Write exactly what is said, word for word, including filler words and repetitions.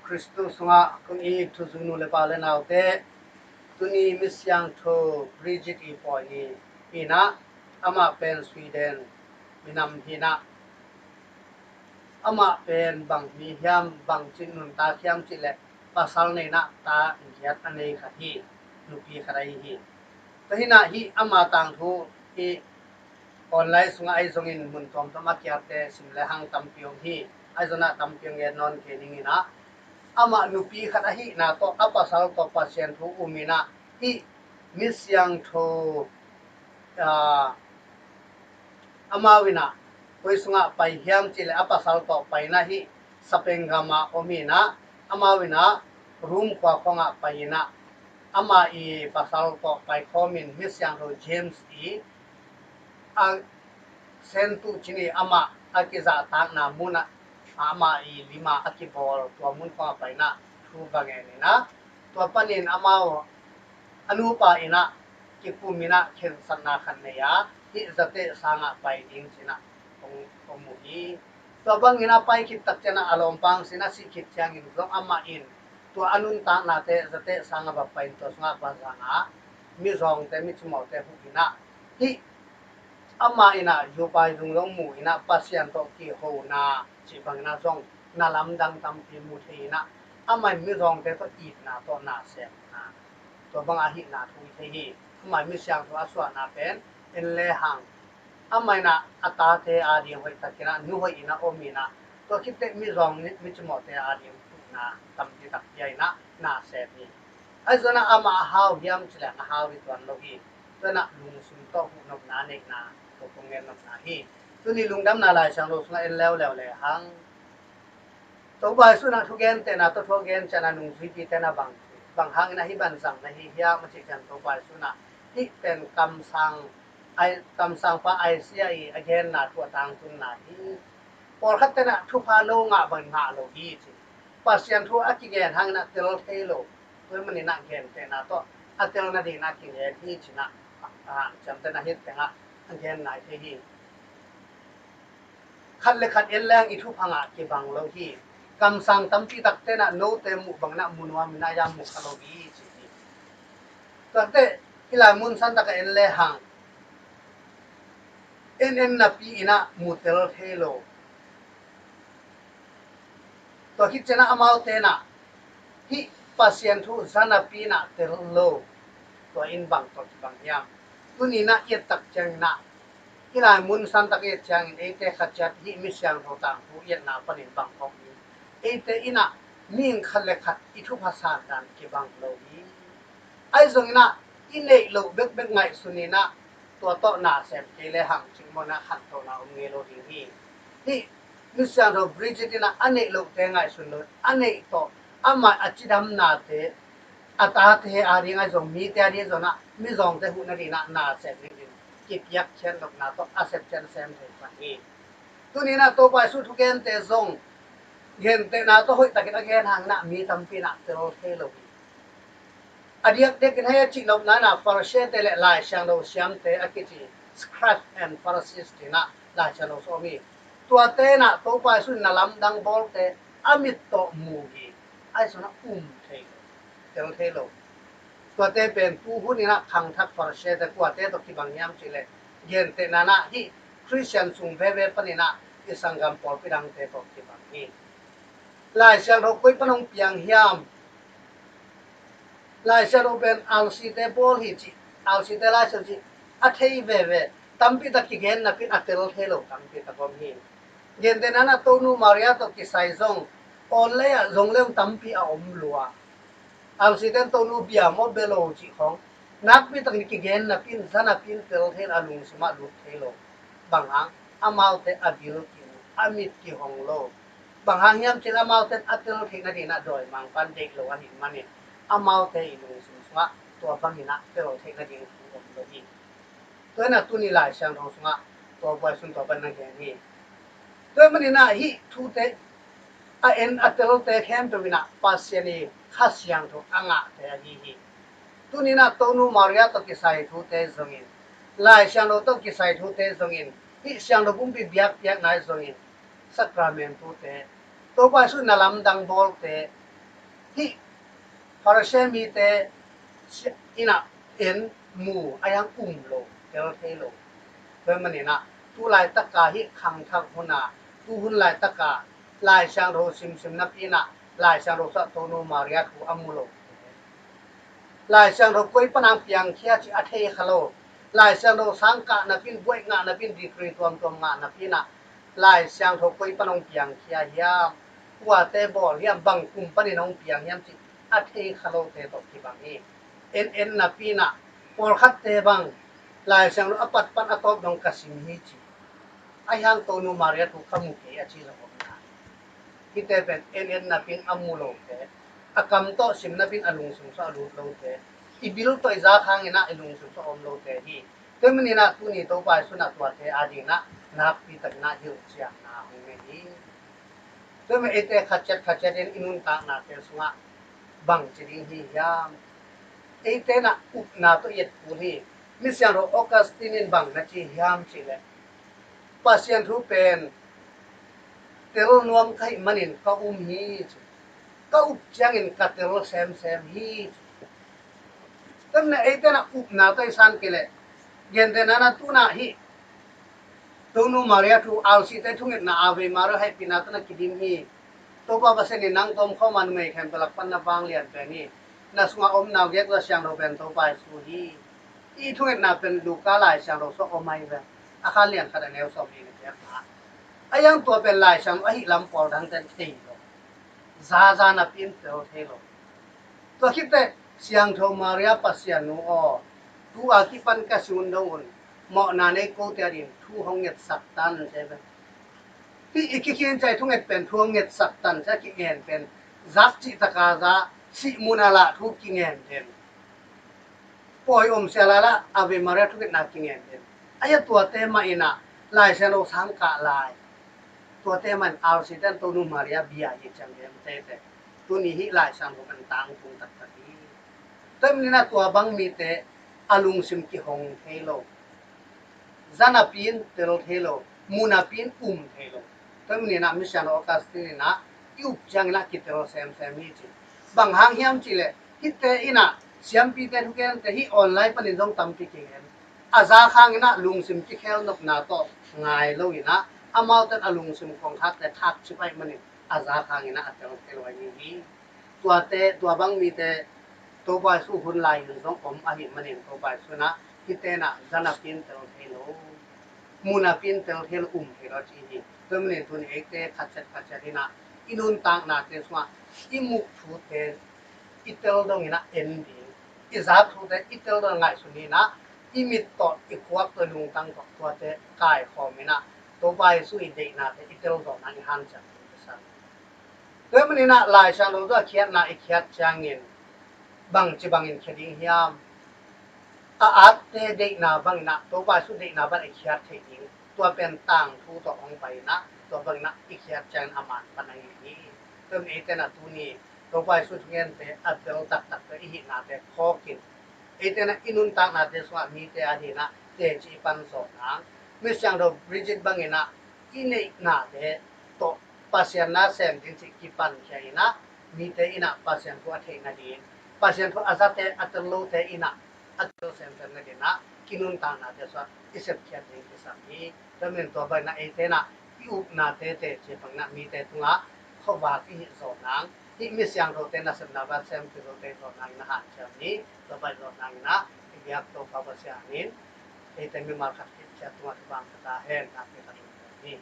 Khristu sungah kong it thuzui nu le pa le naute, tuni Misiangtho Bridget i pawi ni hi-in ah, amah pen Sweden minam hi-in ah, amah pen bang mi hiam, bang cih nuntak hiam cih leh pasal nei-in ah ta giat a nei khat hi, nupi khat ahi hi. Tua hi-in ah hih ama tangthu hih online sungah ahi zongin mun tuamtuam a kiatte sim le hang tampi om hi. Ahi zongin ah tampi hong gen nawn kei ning in ah, amah nupi khat ahihna tawh a pasal tawh Pasian thu um in ah, hih Misiangtho, ah, amau in ah koi sungah pai hiam cih leh a pasal tawh pai in ah hih Spain gam ah om in ah, amau in ah Rome khua khawngah pai in ah, amah i pasal tawh paikhawm in Misiangtho James i a sentu cini amah a kizahtakna mun ah, amah i lim ah a kibawl tua mun khawngah pai in ah thu va ngen in ah, tua panin amau a nupa in ah kikum in ah khensatna khat nei a, hih Zateh sang ah pai ding ci-in ah kong, kong mu hi. Tua bangin a pai khit tak ciangin ah a lawmpa hong si in ah, a sih khit ciangin zong amah in tua a nuntaknate Zateh sang ah va pai in tua sungah va zang a, mizawngte, micimawhte huh in ah, hih amah in ah Jupai Zung zong mu in ah, Pasian tawh kihona cih bangin ah zong na lamdang tampi mu thei in ah, amah in mizawngte tawh itna tawh na semna, tua bang ahihna thu i thei hi. Amah in Misiangtho a suahna pen en le hang, amah in ah a tate ading hoih takin ah nu hoih in ah om in ah, tua khit teh mizawng, mi, micimawhte ading huhna tampi tak pia in ah na sem hi. Ahi zongin ah amah a hau hiam cih leh a hau hi tuan lo hi. Tua in ah lungsim tawh huhnopna neihna tua kong gen nopna hi. Tuni lungdamna Laisiangtho sungah en leuleu le hang, Topa Jesuh in ah thugentehna tawh thu a gen ciangin ah nungzuipite in ah bang, bang hangin ah hih bang zang na hi hiam a cih ciangin Topa Jesuh in ah hih pen kamsang, ai, kamsangpa Isaiah i a genna thu a tangtunna hi. Pawlkhatte in ah thupha no ngah bangin ngah lo hi ci. Pasian thu a kigen hangin ah tel thei lo. Tua ahih manin ah gentehna tawh a tel nadingin ah kigen hi ci-in ah, a, a, hanciamte in ah hih tengah a gen nai thei hi. Khat le khat en leng i thupha ngah kibang lo hi. Kamsang tampi takte in ah note muh bangin ah mu nuam in ah, a mu kha lo hi ci hi. Tuate i lai mun santak ah en le hang, en en napi in ah mu tel thei lo. Tua khit ciangin ah amaute in ah hih Pasian thu za napi in ah tel lo. Tua in bang tawh kibang hiam? Tuni in ah i et tak ciangin ah, i lai mun santak i et ciangin eite khat ciat hih Misiangtho tangthu i etna panin bang kong hi, eite in ah mihing khat le khat i thupha san dan kibang lo hi. Ahi zongin ah i neih loh bekbek ngaihsun in ah tua tawh na sem kei le hang cih mawk in ah khantohna om ngei lo ding hi. Hih Misiangtho Bridget in ah a neih lohte ngaihsun lo, a neih tawh amah a cidamnate, a tate ading ahi zong, mite ading ahi zong ah mizawngte huh nadingin ah na sem dingin kipiakkhiat nopna tawh a sepcian sem thei pan hi. Tuni in ah Topa Jesuh thugente zong gentehna tawh hoih takin a gen hangin ah mi tampi in ah tel thei lo hi. A diakdiakin hei a cihnopna in ah Pharisee-te le Laisiangtho siamte a kici, scribe and Pharisees ci-in ah Laisiangtho sung om hi. Tuate in ah Topa Jesuh in na lamdang bawlte a mit tawh mu hi. Ahi zongin ah um thei lo, tel thei lo. Tuate pen tu hun in ah khangthak Pharisee-te kuate tawh kibang hiam cih leh, gentehna in ah hih Khristian sung veve panin ah i sanggam pawlpi dangte tawh kibang hi. Laisiangtho koi pan hong piang hiam? Laisiangtho pen alsite bawl hi cih, alsite Laisiangtho cih a thei veve tampi tak kigen napi in a tel thei lo tampi tak om hi. Gentehna in ah Tonu Maria tawh kisai zong online ah zong leng tampi a om lua. Alsite in Tonu bia maw bia lo cih khawng nakpi takin kigen napi in, za napi in tel thei lo, a lungsim ah lut thei lo. Bang hang? Amaute a bil kiu, a mit kihong lo. Bang hang hiam cih leh amaute in a tel theih nadingin ah dawimangpa'n deih lo ahih manin, amaute i lungsim sungah tua bangin ah tel theih nading thu om lo hi. Tua in ah tuni Laisiangtho sungah tua buai sun tua pan na gen hi. Tua ahih manin ah hih thute a en a telte khempeuh in ah Pasian i Kha Siangtho a ngahte ahi hi. Tuni in ah Tonu Maria tawh kisai thute zongin, Laisiangtho tawh kisai thute zongin, hih siangtho pumpi biakpiakna zongin, sakramenttute, Topa Jesuh na lamdang bawlte, Hih Pharisee mite in ah en mu a, hiang um lo, tel thei lo. Tua manin ah tu laitaka hih khangthak hun a, tu hun laitaka Lai Siangtho simsim napi in ah Lai Siangtho sungah Tonu Maria thu a mu lo. Lai Siangtho koi pan a piangkhia cih a thei kha lo. Lai Siangtho sang kah napi in, buaih ngah napi in, decree tuamtuam ngah napi in ah Lai Siangtho koi pan hong piangkhia hiam, kuate bawl hiam, bang kum panin hong piang hiam cih a thei kha lote tawh kibang hi. En en napi in ah pawlkhatte bang Lai Siangtho a pat pan a tawp dong ka sim hi ci. A hiang Tonu Maria thu ka mu kei a ci zong om na. Hihte pen en en napi in a mu lote, a kam tawh sim napi in a lungsim sungah a lut lote, i bil tawh i zak hangin ah i lungsim sungah om lote hi. Tua manin ah tuni Topa Jesu in ah tuate adingin ah nakpi takin ah hilhcianna hong nei hi. Tua manin eite khatciat khatciat in i nuntaknate sungah bangci ding hi hiam? Eite in ah upna tawh i et kul hi. Misiangtho Augustine in bang na ci hiam cih leh, Pasian thu pen tel nuam ka hih manin ka um hi ci. Ka up ciangin ka tel semsem hi ci. Tua manin eite in ah upna tawh i san kei leh, gentehna in ah tu in ah hih Tonu Maria thu, R C te thungetna Ave Maria hehpihna tawh na kidim hi. Topa Pasian in nang tawh om khawm a, numei khempeuh lak pan na vanglian pen hi. Na sungah om naungek Lai Siangtho pen Topa Jesu hi. I thungetna pen Luka Lai Siangtho sungah om ahi ve. A khat lian khat a neu sawmnih le giat na. A hiang tua pen Lai Siangtho ahi lam pawl dangte thei lo. Zaza napi in tel thei lo. Tua khit teh Siangtho Maria Pasian nu aw, tu a kipan ka si hun dong un, mawhna nei kote adingin thu hong ngetsak tan ci ve. Hih i kikhin ciang thunget pen thu hong ngetsak tan ci a kingen pen zak cihtak a za, sih mun a lah thu kingen den. Pawi om sia lai lah Ave Maria thungetna kingen den. A hia tuate mah in ah Lai Siangtho sang kah lai. Tuate mah in R C te in Tonu Maria bia hi ciang den tete. Tuni hih Lai Siangtho kan tangtung taktak hi. Tua manin ah tua bang mite a lungsim kihong thei lo. Za napi in tel thei lo, mu napi in um thei lo. Tua manin ah Misiangtho Augustine in ah i up ciangin ah kitel semsem hi ci. Bang hang hiam cih leh hihte in ah siampite thugente hih online panin zong tampi kigen. A zak hangin ah lungsim kikhel nopna tawh ngai lo in ah amaute in a lungsim kongkhakte khakcip ahih manin a zak hangin ah a tel thei lo ahi hi. Tuate, tua bang mite Topa Jesu hun lai-in zong om ahih manin Topa Jesu in ah hihte in ah za napi in tel thei lo, mu napi in tel thei lo, um thei lo ci hi. Tua manin tuni eite khatciat khatciat in ah i nuntaknate sungah i muh thute i tel dongin ah en ding, i zak thute i tel dongin ngaihsun in ah i mit tawh, i khuak tawh, i lungtang tawh tuate kaikhawm in ah Topa Jesu i deihnate i tel zawh nang i hanciam ding kisam. Tua manin ah Lai Siangtho tawh a khiatna i khiat ciangin bangci bangin khia ding hiam? A atte deihna bangin ah Topa Jesu deihna bang i khiat theih ding. Tua pen tangthu tawh hong pai in ah tua bangin ah i khiat ciangin a man pan a hi hi. Tua manin eite in ah tuni Topa Jesu thugente a tel taktak tawh i hihnate khawk in, eite in ah i nuntaknate sungah mite adingin ah teci i pan zawh nang, Misiangtho Bridget bangin ah i neihnate tawh Pasian na sem ding cih kipankhia in ah mite in ah Pasian thu a theih nading, Pasian thu a zate a tel lote in ah a tel semsem nading ah i nuntaknate sungah i sepkhiat ding kisam hi. Tua manin tua bangin ah eite in ah i upnate teci bangin ah mite tungah khuavak i hih zawh nang, hih Misiangthote nasepna bang sem kizote zawh nangin ah hanciam ni. Tua bangin zawh nangin ah i biak Topa Pasian in eite mimal khat khit ciat tungah thupha pia ta hen. Nakpi takin hi.